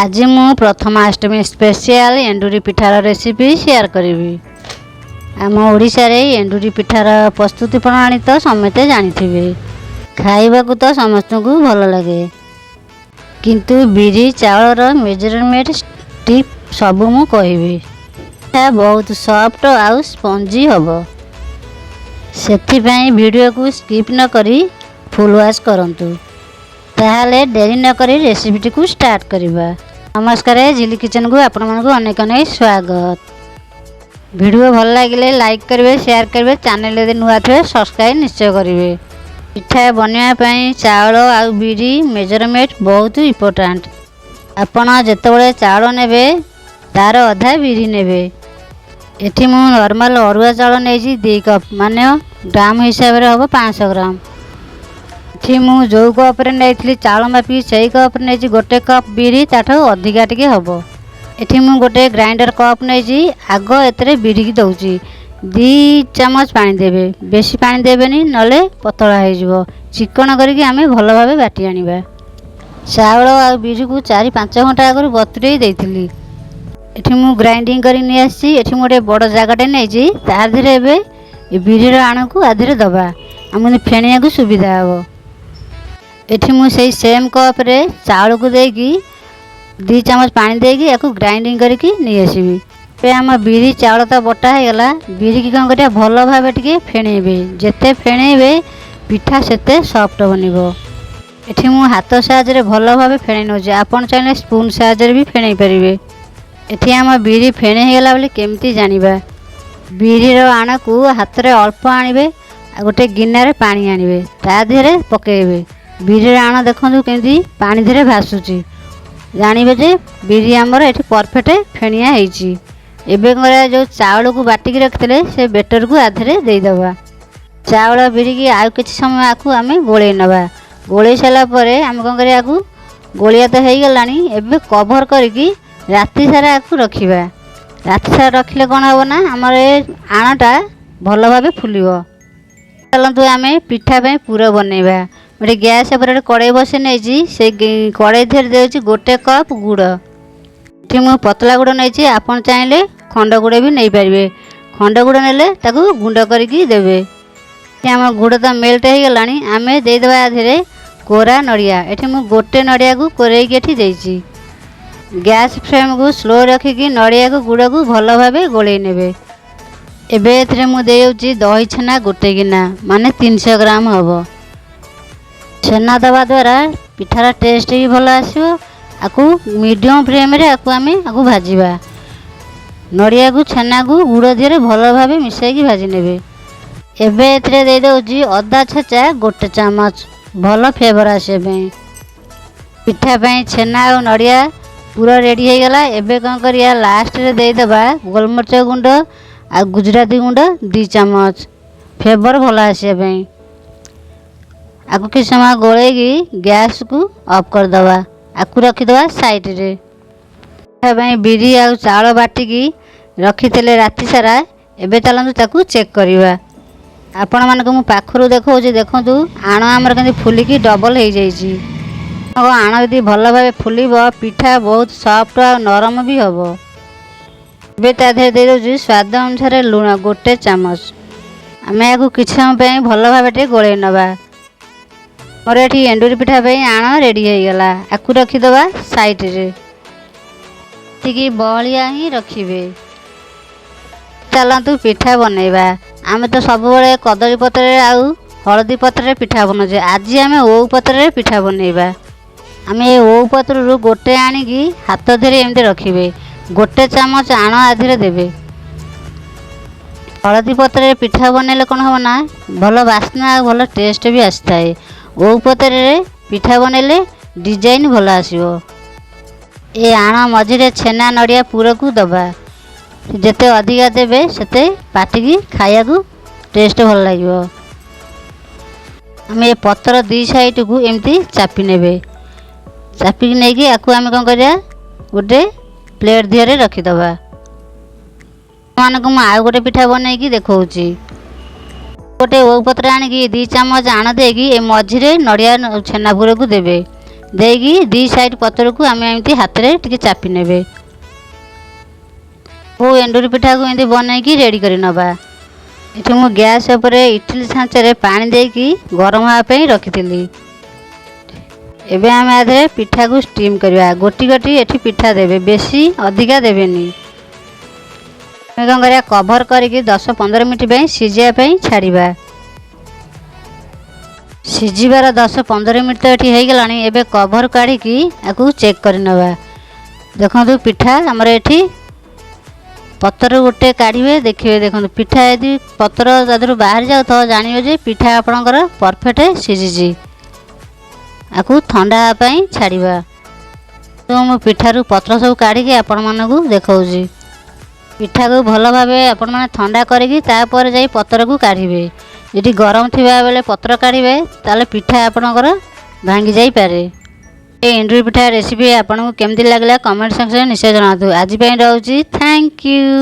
ଆଜି ମୁଁ ପ୍ରଥମାଷ୍ଟମୀ ସ୍ପେଶିଆଲ ଏଣ୍ଡୁରି ପିଠାର recipe share କରିବି। ଆମ ଓଡ଼ିଶାରେ ଏଣ୍ଡୁରି ପିଠାର ପ୍ରସ୍ତୁତି ପ୍ରଣାଳୀ ତ ସମସ୍ତେ ଜାଣିଥିବେ, ଖାଇବାକୁ ତ ସମସ୍ତଙ୍କୁ ଭଲ ଲାଗେ। କିନ୍ତୁ ବିରି ଚାଉଳର ମେଜରମେଣ୍ଟ ଟିପ୍ ସବୁ ମୁଁ କହିବି। ଏହା ବହୁତ ସଫ୍ଟ ଆଉ ସ୍ପଞ୍ଜି ହେବ। ସେଥିପାଇଁ ଭିଡ଼ିଓକୁ ସ୍କିପ୍ ନ କରି ଫୁଲ୍ ୱାଚ୍ କରନ୍ତୁ। ତାହେଲେ ଡେରି ନକରି ରେସିପିଟିକୁ ଷ୍ଟାର୍ଟ କରିବା। ନମସ୍କାର, ଝିଲି କିଚେନକୁ ଆପଣମାନଙ୍କୁ ଅନେକ ଅନେକ ସ୍ୱାଗତ। ଭିଡ଼ିଓ ଭଲ ଲାଗିଲେ ଲାଇକ୍ କରିବେ, ସେୟାର କରିବେ। ଚ୍ୟାନେଲ ଯଦି ନୂଆ ଥିବେ, ସବସ୍କ୍ରାଇବ୍ ନିଶ୍ଚୟ କରିବେ। ପିଠା ବନେଇବା ପାଇଁ ଚାଉଳ ଆଉ ବିରି ମେଜରମେଣ୍ଟ ବହୁତ ଇମ୍ପୋର୍ଟାଣ୍ଟ। ଆପଣ ଯେତେବେଳେ ଚାଉଳ ନେବେ, ତାର ଅଧା ବିରି ନେବେ। ଏଠି ମୁଁ ନର୍ମାଲ ଅରୁଆ ଚାଉଳ ନେଇଛି 2 କପ୍, ମାନେ ଗ୍ରାମ ହିସାବରେ ହେବ 500 ଗ୍ରାମ। ଏଠି ମୁଁ ଯେଉଁ କପ୍ରେ ନେଇଥିଲି ଚାଉଳ ମାପିକି, ସେଇ କପ୍ରେ ନେଇଛି 1 କପ୍ ବିରି, ତାଠୁ ଅଧିକା ଟିକେ ହେବ। ଏଠି ମୁଁ ଗୋଟେ ଗ୍ରାଇଣ୍ଡର କପ୍ ନେଇଛି। ଆଗ ଏଥିରେ ବିରିକି ଦେଉଛି। 2 ଚାମଚ ପାଣି ଦେବେ, ବେଶୀ ପାଣି ଦେବେନି, ନହେଲେ ପତଳା ହେଇଯିବ। ଚିକଣ କରିକି ଆମେ ଭଲ ଭାବେ ବାଟି ଆଣିବା। ଚାଉଳ ଆଉ ବିରିକୁ 4-5 ଘଣ୍ଟା ଆଗରୁ ବତୁରେଇ ଦେଇଥିଲି। ଏଠି ମୁଁ ଗ୍ରାଇଣ୍ଡିଙ୍ଗ କରି ନେଇ ଆସିଛି। ଏଠି ମୁଁ ଗୋଟେ ବଡ଼ ଜାଗାଟେ ନେଇଛି। ତା ଦେହରେ ଏବେ ଏ ବିରିର ଆଣକୁ ଆ ଦେହରେ ଦେବା, ଆମକୁ ଫେଣିବାକୁ ସୁବିଧା ହେବ। ଏଠି ମୁଁ ସେଇ ସେମ୍ କପ୍ରେ ଚାଉଳକୁ ଦେଇକି 2 ଚାମଚ ପାଣି ଦେଇକି ୟାକୁ ଗ୍ରାଇଣ୍ଡିଙ୍ଗ କରିକି ନେଇ ଆସିବି। ଏବେ ଆମ ବିରି ଚାଉଳ ତ ବଟା ହେଇଗଲା। ବିରିକି କ'ଣ କରିବା, ଭଲ ଭାବେ ଟିକେ ଫେଣେଇବେ। ଯେତେ ଫେଣେଇବେ, ପିଠା ସେତେ ସଫ୍ଟ ବନିବ। ଏଠି ମୁଁ ହାତ ସାହାଯ୍ୟରେ ଭଲ ଭାବେ ଫେଣେଇ ନେଉଛି। ଆପଣ ଚାହିଁଲେ ସ୍ପୁନ୍ ସାହାଯ୍ୟରେ ବି ଫେଣେଇ ପାରିବେ। ଏଠି ଆମ ବିରି ଫେଣେଇ ହେଇଗଲା ବୋଲି କେମିତି ଜାଣିବା? ବିରିର ଆଣକୁ ହାତରେ ଅଳ୍ପ ଆଣିବେ ଆଉ ଗୋଟେ ଗିନାରେ ପାଣି ଆଣିବେ, ତା ଦେହରେ ପକାଇବେ। ବିରିର ଆଣ ଦେଖନ୍ତୁ କେମିତି ପାଣି ଦେହରେ ଭାସୁଛି। ଜାଣିବେ ଯେ ବିରି ଆମର ଏଠି ପରଫେକ୍ଟ ଫେଣିଆ ହେଇଛି। ଏବେ କରିବା, ଯେଉଁ ଚାଉଳକୁ ବାଟିକି ରଖିଥିଲେ, ସେ ବେଟରକୁ ଆ ଦେହରେ ଦେଇଦେବା। ଚାଉଳ ବିରିକି ଆଉ କିଛି ସମୟ ଆକୁ ଆମେ ଗୋଳେଇ ନେବା। ଗୋଳେଇ ସାରିଲା ପରେ ଆମେ କ'ଣ କରିବା? ଆକୁ ଗୋଳିଆ ତ ହେଇଗଲାଣି। ଏବେ କଭର କରିକି ରାତି ସାରା ଆକୁ ରଖିବା। ରାତି ସାରା ରଖିଲେ କ'ଣ ହେବ ନା, ଆମର ଏ ଆଣଟା ଭଲ ଭାବେ ଫୁଲିବ। ଚାଲନ୍ତୁ, ଆମେ ପିଠା ପାଇଁ ପୁର ବନେଇବା। ଗୋଟେ ଗ୍ୟାସ୍ ଉପରେ ଗୋଟେ କଡ଼େଇ ବସେଇ ନେଇଛି। ସେଇ କଡ଼େଇ ଦେହରେ ଦେଉଛି 1 କପ୍ ଗୁଡ଼। ଏଠି ମୁଁ ପତଳା ଗୁଡ଼ ନେଇଛି। ଆପଣ ଚାହିଁଲେ ଖଣ୍ଡ ଗୁଡ଼ ବି ନେଇପାରିବେ। ଖଣ୍ଡ ଗୁଡ଼ ନେଲେ ତାକୁ ଗୁଣ୍ଡ କରିକି ଦେବେ। ଏଠି ଆମ ଗୁଡ଼ ତ ମେଲ୍ଟ ହେଇଗଲାଣି। ଆମେ ଦେଇଦେବା ଆ ଦେହରେ କୋରା ନଡ଼ିଆ। ଏଠି ମୁଁ ଗୋଟେ ନଡ଼ିଆକୁ କୋରେଇକି ଏଠି ଦେଇଛି। ଗ୍ୟାସ୍ ଫ୍ଲେମ୍କୁ ସ୍ଲୋ ରଖିକି ନଡ଼ିଆକୁ ଗୁଡ଼କୁ ଭଲ ଭାବେ ଗୋଳେଇ ନେବେ। ଏବେ ଏଥିରେ ମୁଁ ଦେଇଦେଉଛି ଦହି ଛେନା ଗୋଟେ ଗିନା, ମାନେ 300 ଗ୍ରାମ ହେବ। ଛେନା ଦେବା ଦ୍ୱାରା ପିଠାର ଟେଷ୍ଟ ବି ଭଲ ଆସିବ। ଆକୁ ମିଡ଼ିୟମ୍ ଫ୍ଲେମ୍ରେ ଆକୁ ଆମେ ଆକୁ ଭାଜିବା। ନଡ଼ିଆକୁ, ଛେନାକୁ ଗୁଡ଼ ଦେହରେ ଭଲ ଭାବେ ମିଶାଇକି ଭାଜି ନେବେ। ଏବେ ଏଥିରେ ଦେଇଦେଉଛି ଅଦା ଛେଚା 1 ଚାମଚ, ଭଲ ଫ୍ଲେଭର୍ ଆସିବା ପାଇଁ। ପିଠା ପାଇଁ ଛେନା ଆଉ ନଡ଼ିଆ ପୁରା ରେଡ଼ି ହେଇଗଲା। ଏବେ କ'ଣ କରିବା? ଲାଷ୍ଟରେ ଦେଇଦେବା ଗୋଲମରିଚ ଗୁଣ୍ଡ ଆଉ ଗୁଜୁରାତି ଗୁଣ୍ଡ 2 ଚାମଚ, ଫ୍ଲେଭର୍ ଭଲ ଆସିବା ପାଇଁ। ଆକୁ କିଛି ସମୟ ଗୋଳେଇକି ଗ୍ୟାସ୍କୁ ଅଫ୍ କରିଦେବା। ଆକୁ ରଖିଦେବା ସାଇଡ଼ରେ। ପିଠା ପାଇଁ ବିରି ଆଉ ଚାଉଳ ବାଟିକି ରଖିଥିଲେ ରାତି ସାରା। ଏବେ ଚାଲନ୍ତୁ ତାକୁ ଚେକ୍ କରିବା। ଆପଣମାନଙ୍କୁ ମୁଁ ପାଖରୁ ଦେଖାଉଛି। ଦେଖନ୍ତୁ, ଆଣ ଆମର କେମିତି ଫୁଲିକି ଡବଲ୍ ହେଇଯାଇଛି। ଆଣ ଯଦି ଭଲ ଭାବେ ଫୁଲିବ, ପିଠା ବହୁତ ସଫ୍ଟ ଆଉ ନରମ ବି ହେବ। ଏବେ ତା ଦେହରେ ଦେଇଦେଉଛି ସ୍ୱାଦ ଅନୁସାରେ ଲୁଣ 1 ଚାମଚ। ଆମେ ଏହାକୁ କିଛି ସମୟ ପାଇଁ ଭଲ ଭାବେ ଟିକେ ଗୋଳେଇ ନେବା। ମୋର ଏଠି ଏଣ୍ଡୁରି ପିଠା ପାଇଁ ଆଣ ରେଡ଼ି ହେଇଗଲା। ଆକୁ ରଖିଦେବା ସାଇଡ଼ରେ। ଏତିକି ବହଳିଆ ହିଁ ରଖିବେ। ଚାଲନ୍ତୁ ପିଠା ବନେଇବା। ଆମେ ତ ସବୁବେଳେ କଦଳୀ ପତ୍ରରେ ଆଉ ହଳଦୀ ପତ୍ରରେ ପିଠା ବନାଉଛେ। ଆଜି ଆମେ ଓଉ ପତ୍ରରେ ପିଠା ବନେଇବା। ଆମେ ଏ ଓଉ ପତ୍ରରୁ ଗୋଟେ ଆଣିକି ହାତ ଧରି ଏମିତି ରଖିବେ। 1 ଚାମଚ ଆଣ ଆ ଦେହରେ ଦେବେ। ହଳଦୀ ପତ୍ରରେ ପିଠା ବନେଇଲେ କ'ଣ ହେବ ନା, ଭଲ ବାସ୍ନା ଆଉ ଭଲ ଟେଷ୍ଟ ବି ଆସିଥାଏ। ଓଉ ପତ୍ରରେ ପିଠା ବନେଇଲେ ଡିଜାଇନ୍ ଭଲ ଆସିବ। ଏ ଆଣ ମଝିରେ ଛେନା ନଡ଼ିଆ ପୁରକୁ ଦେବା। ଯେତେ ଅଧିକା ଦେବେ, ସେତେ ପାଟିକି ଖାଇବାକୁ ଟେଷ୍ଟ ଭଲ ଲାଗିବ। ଆମେ ଏ ପତ୍ର ଦୁଇ ସାଇଡ଼କୁ ଏମିତି ଚାପି ନେବେ। ଚାପିକି ନେଇକି ଆକୁ ଆମେ କ'ଣ କରିବା, ଗୋଟେ ପ୍ଲେଟ୍ ଦେହରେ ରଖିଦେବା। ମାନଙ୍କୁ ମୁଁ ଆଉ ଗୋଟେ ପିଠା ବନେଇକି ଦେଖାଉଛି। ଗୋଟେ ଓଉ ପତ୍ର ଆଣିକି 2 ଚାମଚ ଆଣ ଦେଇକି ଏ ମଝିରେ ନଡ଼ିଆ ଛେନା ପୁରକୁ ଦେବେ। ଦେଇକି ଦୁଇ ସାଇଡ଼୍ ପତ୍ରକୁ ଆମେ ଏମିତି ହାତରେ ଟିକେ ଚାପି ନେବେ। ସବୁ ଏଣ୍ଡୁରି ପିଠାକୁ ଏମିତି ବନେଇକି ରେଡ଼ି କରି ନେବା। ଏଠି ମୁଁ ଗ୍ୟାସ୍ ଉପରେ ଇଟିଲି ଛାଞ୍ଚରେ ପାଣି ଦେଇକି ଗରମ ହେବା ପାଇଁ ରଖିଥିଲି। ଏବେ ଆମେ ଆ ଦେହରେ ପିଠାକୁ ଷ୍ଟିମ୍ କରିବା। ଗୋଟି ଗୋଟି ଏଠି ପିଠା ଦେବେ, ବେଶୀ ଅଧିକା ଦେବେନି। ଆମେ କ'ଣ କରିବା, କଭର୍ କରିକି 10-15 ମିନିଟ୍ ପାଇଁ ସିଝିବା ପାଇଁ ଛାଡ଼ିବା। ସିଝିବାର 10-15 ମିନିଟ୍ ତ ଏଠି ହେଇଗଲାଣି। ଏବେ କଭର୍ କାଢ଼ିକି ଆକୁ ଚେକ୍ କରିନେବା। ଦେଖନ୍ତୁ, ପିଠା ଆମର ଏଠି ପତ୍ର ଗୋଟେ କାଢ଼ିବେ, ଦେଖିବେ। ଦେଖନ୍ତୁ, ପିଠା ଯଦି ପତ୍ର ତା ଦେହରୁ ବାହାରି ଯାଉଥିବ, ଜାଣିବେ ଯେ ପିଠା ଆପଣଙ୍କର ପରଫେକ୍ଟ ସିଝିଛି। ଆକୁ ଥଣ୍ଡା ହେବା ପାଇଁ ଛାଡ଼ିବା। ତ ମୁଁ ପିଠାରୁ ପତ୍ର ସବୁ କାଢ଼ିକି ଆପଣମାନଙ୍କୁ ଦେଖାଉଛି। ପିଠାକୁ ଭଲ ଭାବେ ଆପଣମାନେ ଥଣ୍ଡା କରିକି ତାପରେ ଯାଇ ପତ୍ରକୁ କାଢ଼ିବେ। ଯଦି ଗରମ ଥିବା ବେଳେ ପତ୍ର କାଢ଼ିବେ, ତାହେଲେ ପିଠା ଆପଣଙ୍କର ଭାଙ୍ଗି ଯାଇପାରେ। ଏ ଏଣ୍ଡୁରି ପିଠା ରେସିପି ଆପଣଙ୍କୁ କେମିତି ଲାଗିଲା, କମେଣ୍ଟ ସେକ୍ସନରେ ନିଶ୍ଚୟ ଜଣାନ୍ତୁ। ଆଜି ପାଇଁ ରହୁଛି। Thank you.